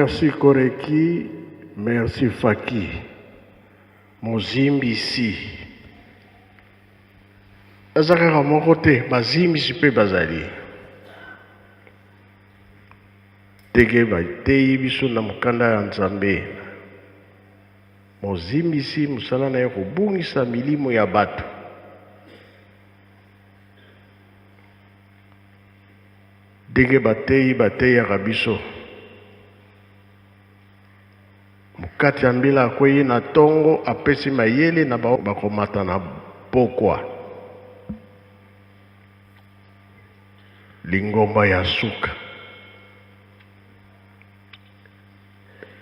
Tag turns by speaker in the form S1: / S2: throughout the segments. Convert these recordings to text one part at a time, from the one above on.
S1: Merci Koreki, merci Faki. Mozimbisi aza kaka moko te, bazimbisi mpe bazali. Ndenge bateyi biso na mokanda ya Nzambe, mozimbisi mosala na ye kobungisa milimo ya bato. Ndenge bateyi bateyaka biso, mokati ya mbila akweyi na tongo, apesi mayele na baoyo bakomata na pokwa. Lingomba ya suka.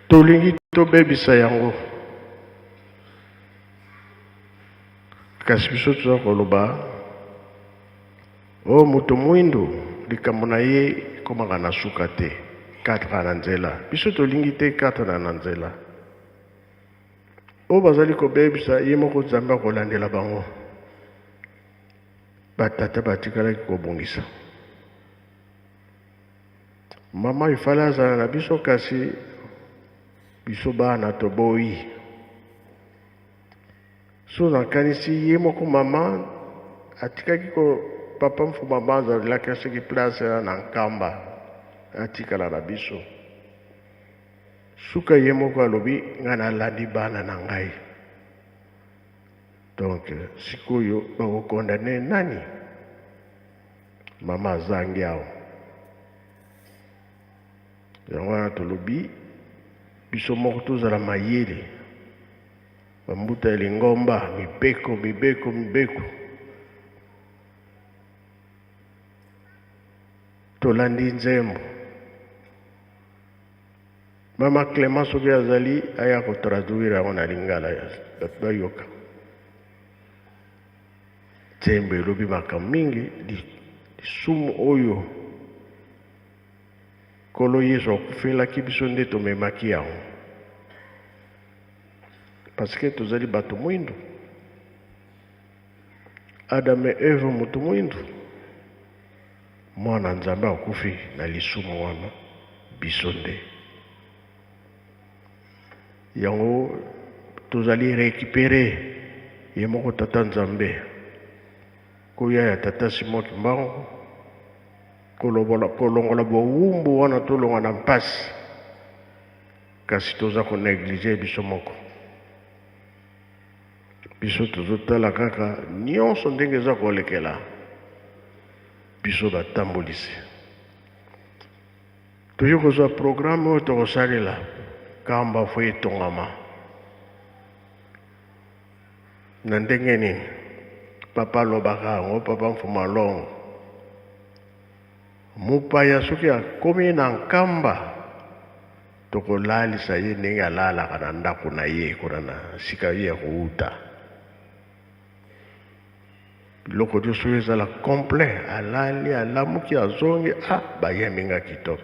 S1: Tolingi tobebisa yango, kasi biso toza koloba o moto mwindu likambo na ye ekomaka na suka te, katra na nzela. Biso tolingi te katra na nzela. Oyo bazali kobebisa ye moko Nzambe akolandela bango. Ba tata batikalaki kobongisa. Mama ifale azala na biso kasi biso bana toboyi. So nakanisi ye moko mama atikaki ko papa Mfuma Banza alakisaki place na Nkamba atikala na biso. Suka ye moko alobi ngai nalandi bana na ngai. Donc sikoyo bako condamner nani? Mama azangi awa. Yango wana tolobi biso moko tozala mayele. Bambuta ya lingomba, mibeko, mibeko, mibeko. Tolandi nzembo. Mama Clement soki azali aya ko traduire yango na lingala bato bayoka. Nzembo elobi makambo mingi, lisumu oyo Nkolo Yesu akufelaki biso nde tomemaki yango. Parce que tozali bato mwindu. Adam et Eve moto mwindu. Mwana Nzambe akufi na lisumu wana biso nde. Yango tozali recuperer ye moko Tata Nzambe. Koya ya Tata Simon Kimbangu kolobola kolongola bowumbu wana tolonga na mpasi kasi toza ko negliger biso moko. Biso tozotala kaka nyonso ndenge eza kolekela biso batambolisi. Toyei kozwa programme oyo tokosalela kamba fo etongama na ndenge nini? Papa alobaka yango, papa Mfuma Longo. Mopaya soki akomi na Nkamba, tokolalisa ye ndenge alalaka na ndako na ye kuna na sika ye akouta. Biloko nyonso oyo ezala complet, alali, alamuki, azongi, ah, bayembi nga kitoko.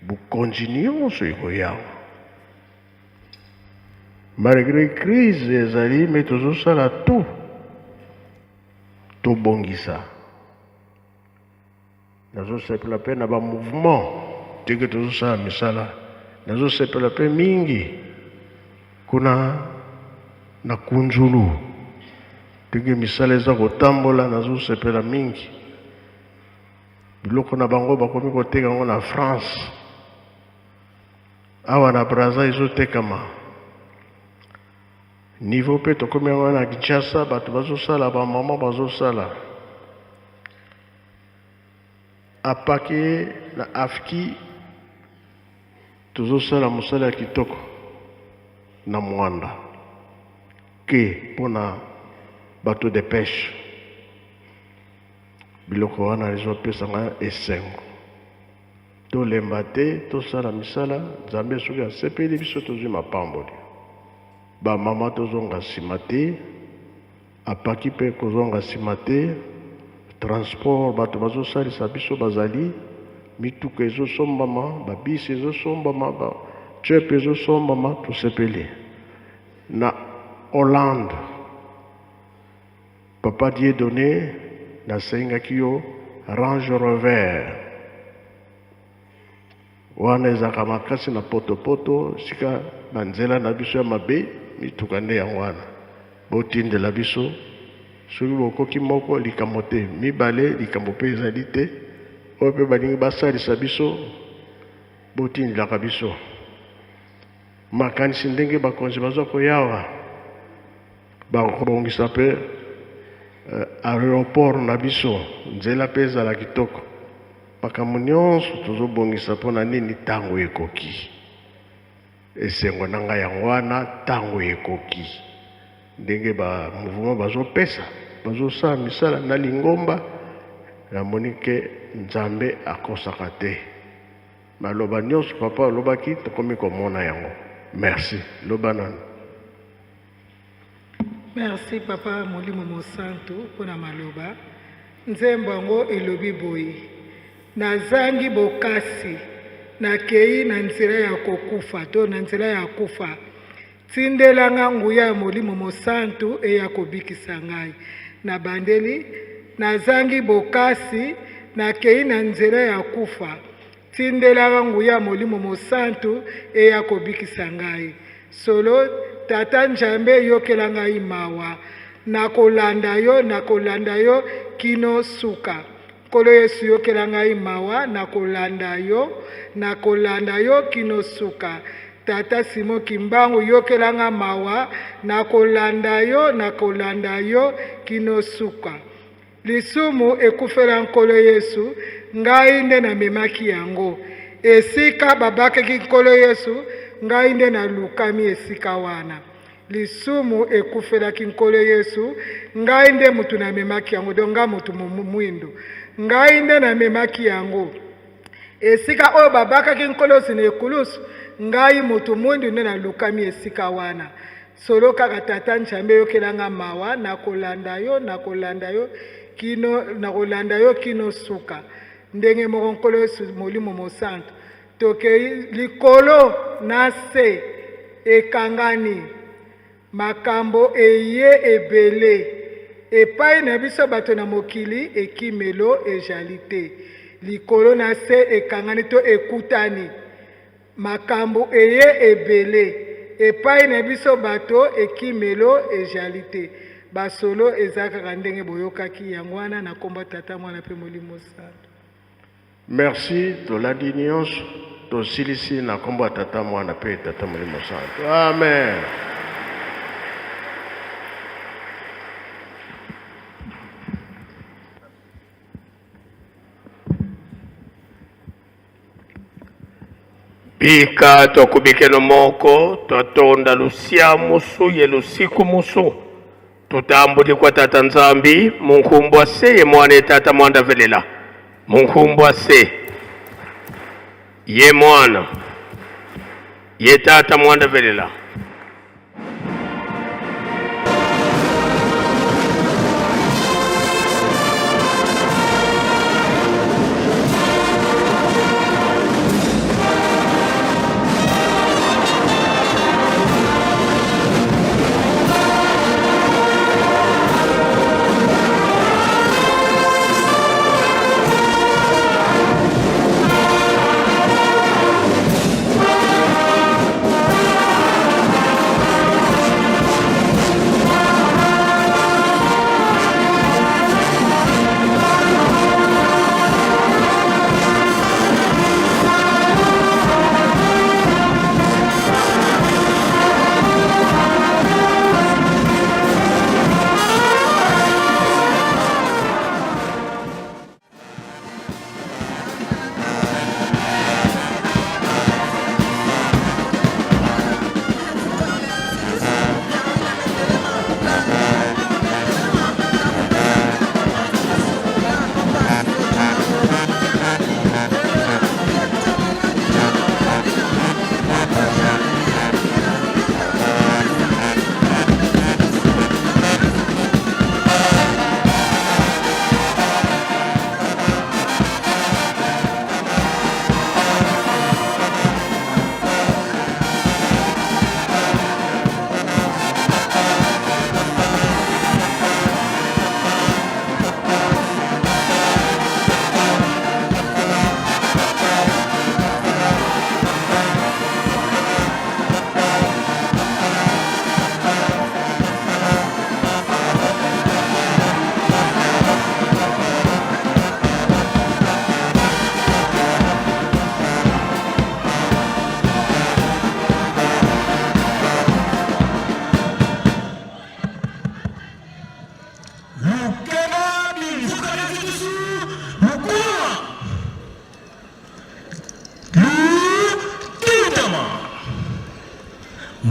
S1: Bokonzi nyonso ekoya. Malgré crise ezali, mais tozosala tout tobongisa. Nazosepela mpe na ba mouvement ndenge tozosala misala. Nazosepela mpe mingi kuna na Kunzulu ndenge misala eza kotambola, nazosepela mingi. Biloko na bango bakomi koteka yango na France, awa na Brazza ezotekama. Niveau mpe tokomi yango na Kinshasa, bato bazosala, ba mama bazosala. Apake na afki tozosala mosala ya kitoko na Mwanda ke mpona bateau de pêche. Biloko wana ezopesa nga esengo. Tolemba te, tosala misala, Nzambe soki asepeli biso tozwi mapamboli. Ba mama tozonga sima te, apaki pe kozonga sima te, transport bato bazosalisa biso bazali, mituka ezosombama, ba bus ezosombama, ba jeep ezosombama, tosepeli. Na Hollande, Papa Dieudonne, nasengaki yo Range Rover. Wana ezalaka makasi na potopoto, sika banzela na biso ya mabe, mituka nde yango wana. Botindela biso soki bokoki moko likambo te, mibale likambo mpe ezali te. Oyo mpe balingi basalisa biso, botindelaka biso makanisi ndenge bakonzi baza koyawa bakobongisa mpe eh, aéroport na biso, nzela mpe ezala kitoko. Makambo nyonso tozobongisa mpo na nini? Ntango ekoki. Esengo na ngai yango wana, ntango ekoki. Ndenge ba mouvement bazopesa, bazosala misala na lingomba, namoni ke Nzambe akosaka te. Maloba nyonso papa alobaki tokomi komona yango. Merci. Loba nanu.
S2: Merci papa Molimo Mosantu mpo na maloba. Nzembo yango elobi boye, Nazangi bokasi, nakei na nzela ya kokufa to na nzela ya kufa. Tindela nga nguya ya Molimo Mosantu eya kobikisa ngai. Nabandeli, nazangi bokasi, nakei na nzela ya kufa. Tindela nga nguya ya Molimo Mosantu eya kobikisa ngai. Solo, Tata Njambe, yokela ngai mawa. Nakolanda yo, nakolanda yo kino suka. Nkolo Yesu, yokela ngai mawa, nakolanda yo, nakolanda yo kino suka. Tata Simon Kimbangu, yokela nga mawa, nakolanda yo, nakolanda yo kino suka. Lisumu ekufela Nkolo Yesu, ngai nde namemaki yango. Esika babakaki Nkolo Yesu, ngai nde nalukami esika wana. Lisumu ekufelaki Nkolo Yesu, ngai nde mutu namemaki yango, donc ngai mutu mwindu, ngai nde namemaki yango. Esika oyo babakaki Nkolo Yesu na ekulusu, ngai mutu mwindu nde nalukami esika wana. Solo kaka Tata Njambe yokela nga mawa, nakolanda yo, nakolanda yo kino, nakolanda yo kino suka. Ndenge moko Nkolo Yesu Molimo Mosantu, tokei likolo na se ekangani, makambo eye ebele epai na biso bato na mokili, ekimelo ejali te. Likolo na se ekangani to ekutani. Makambo eye ebele epai na biso bato ekimelo ejali te. Basolo eza kaka ndenge boyokaki yango wana na kombo ya Tata, Mwana pe Molimo Santu.
S1: Merci tolandi nionso tosilisi na kombo ya tata mwana pe tata molimo santu amen.
S3: Bika twakubikeno moko twatonda lusia musu ye lusiku musu tutambuli kwa tata Nzambi munkumbwa se ye mwana ye tata mwanda velela munkumbwa se ye mwana ye tata mwanda velela.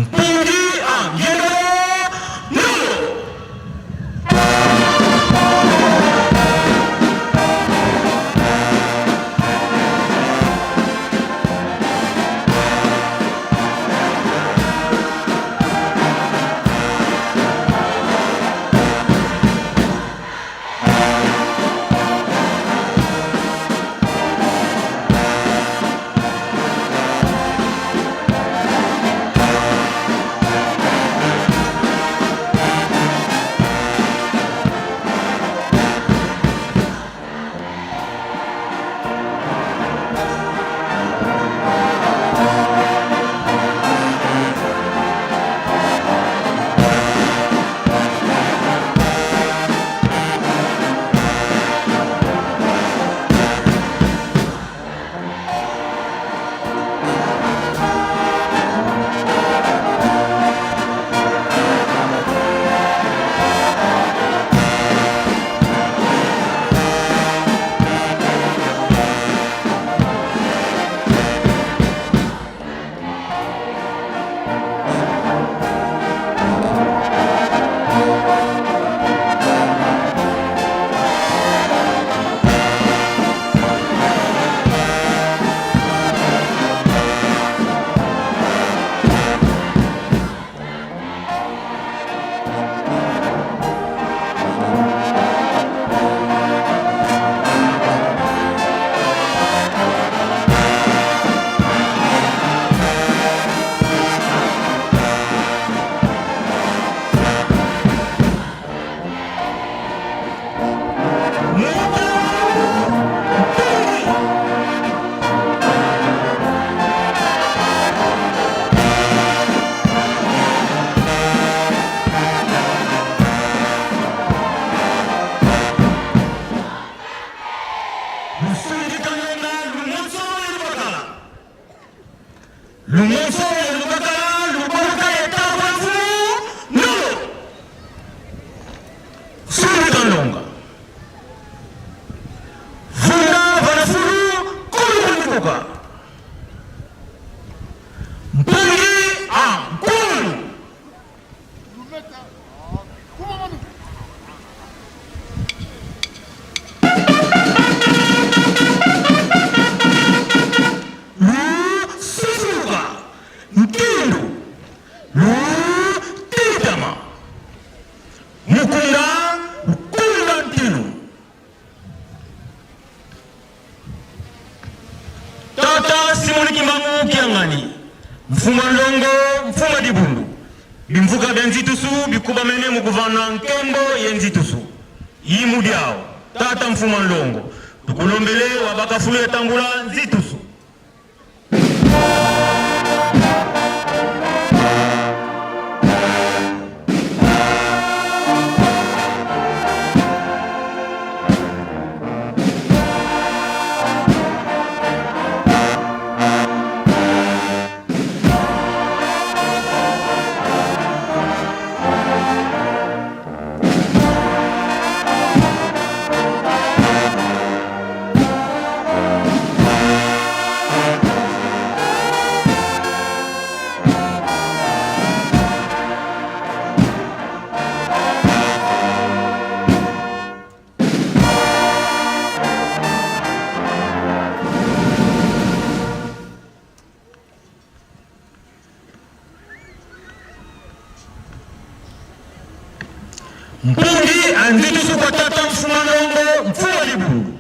S4: Mpungi a Ngendelo Ndolo. Lumonso elubakala lubaluka etaba mfumu Ndolo. Suluka ndonga. Vunda vanafulu kulukuka. Mpungi a nkulu. Lususuka nkindu lutitama mukunda nkunda ntinu. Tata Simoni Kimbangu Kiangani, Mfuma Ndongo, Mfuma Dibundu, bimvuka bya Nzitusu bikubamene mu kuvana nkembo ye Nzitusu yimu diawo. Tata Mfuma Ndongo, tukulombele wa bakafulu ya tambula Nzitusu. Mpungi anzitusu kwa tata mfuma ndongo mfuma libundu.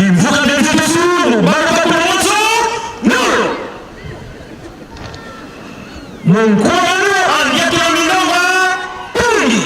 S4: Bimvuka bia nzitusu mubaluka bulonzo nolo. Munkuanu andiatula milonga pungi.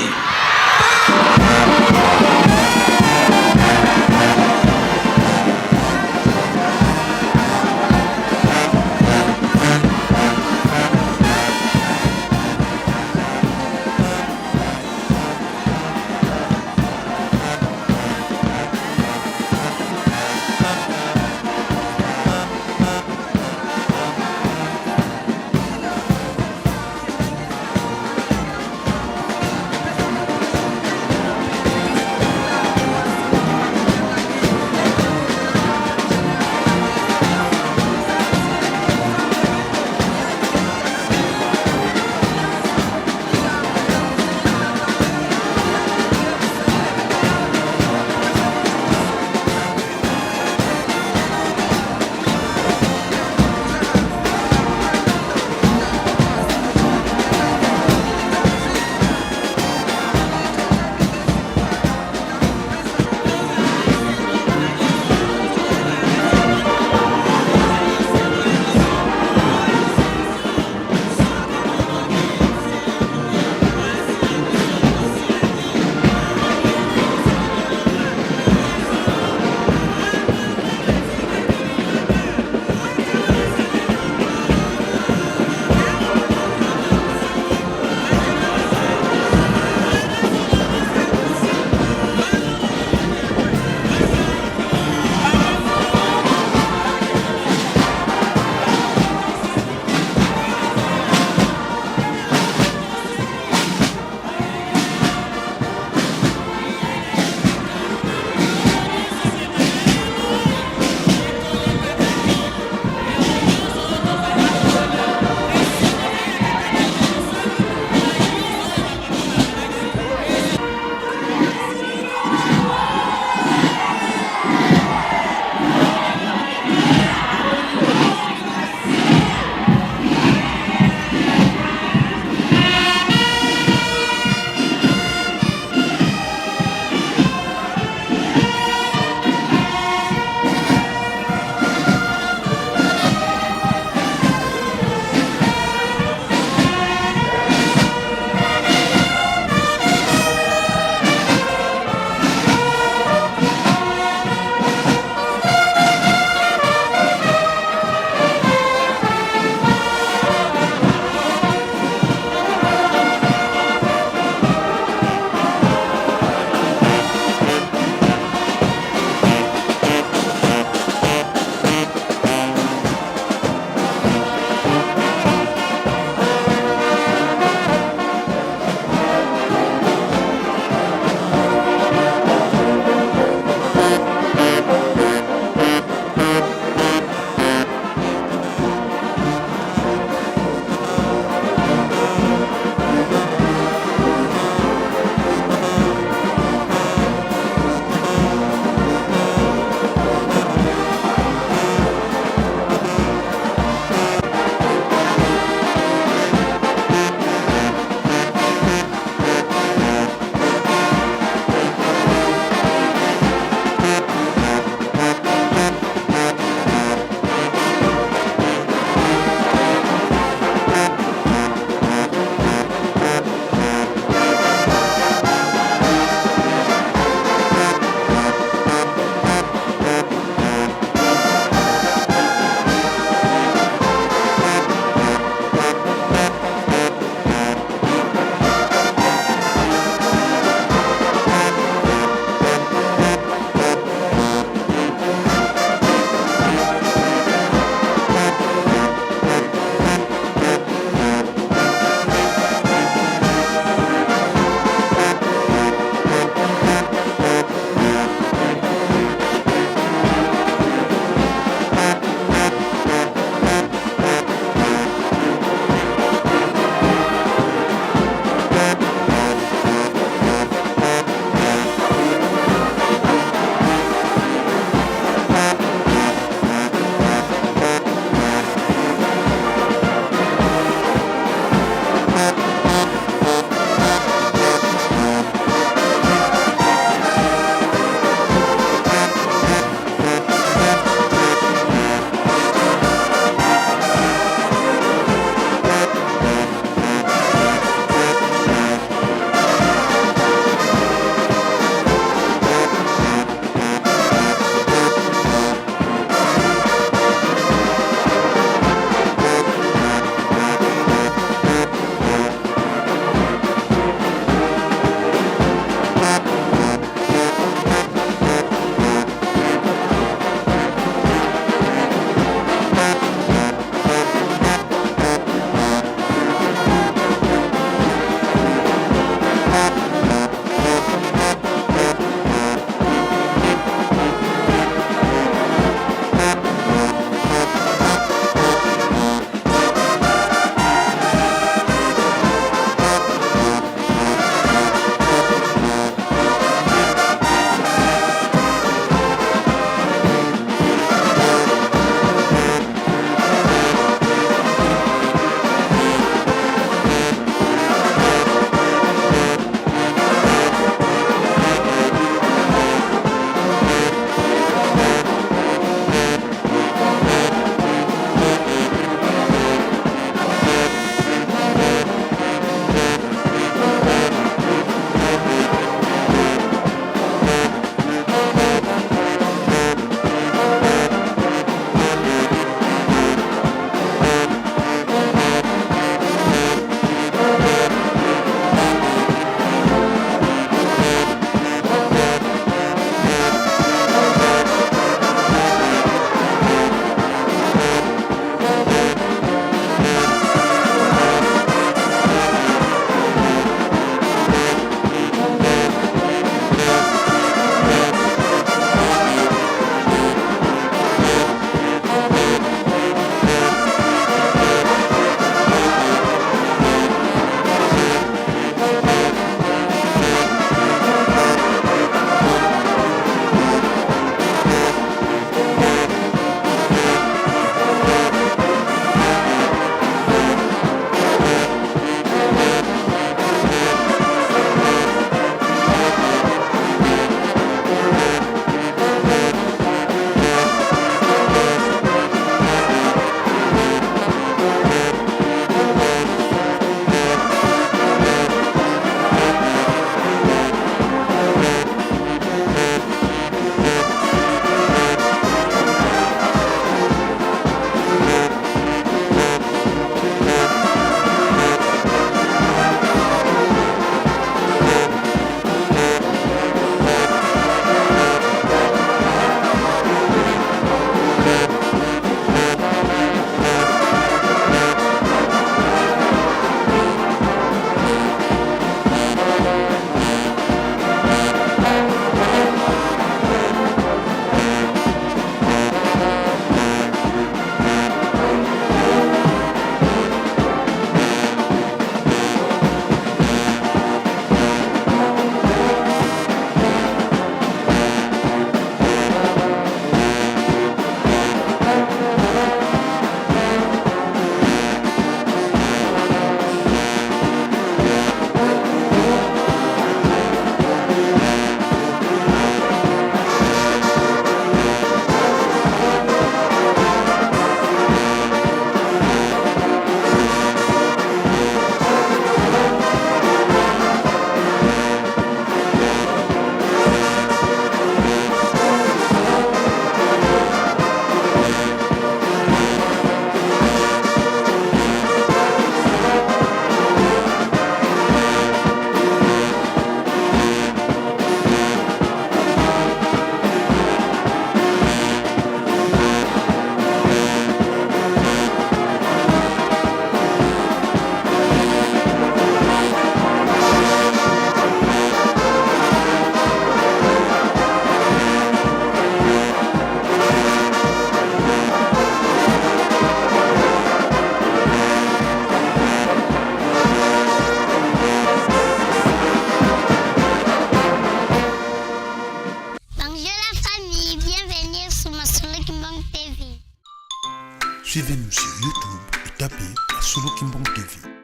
S5: Suivez-nous sur YouTube et tapez Masolo Kimbangu TV.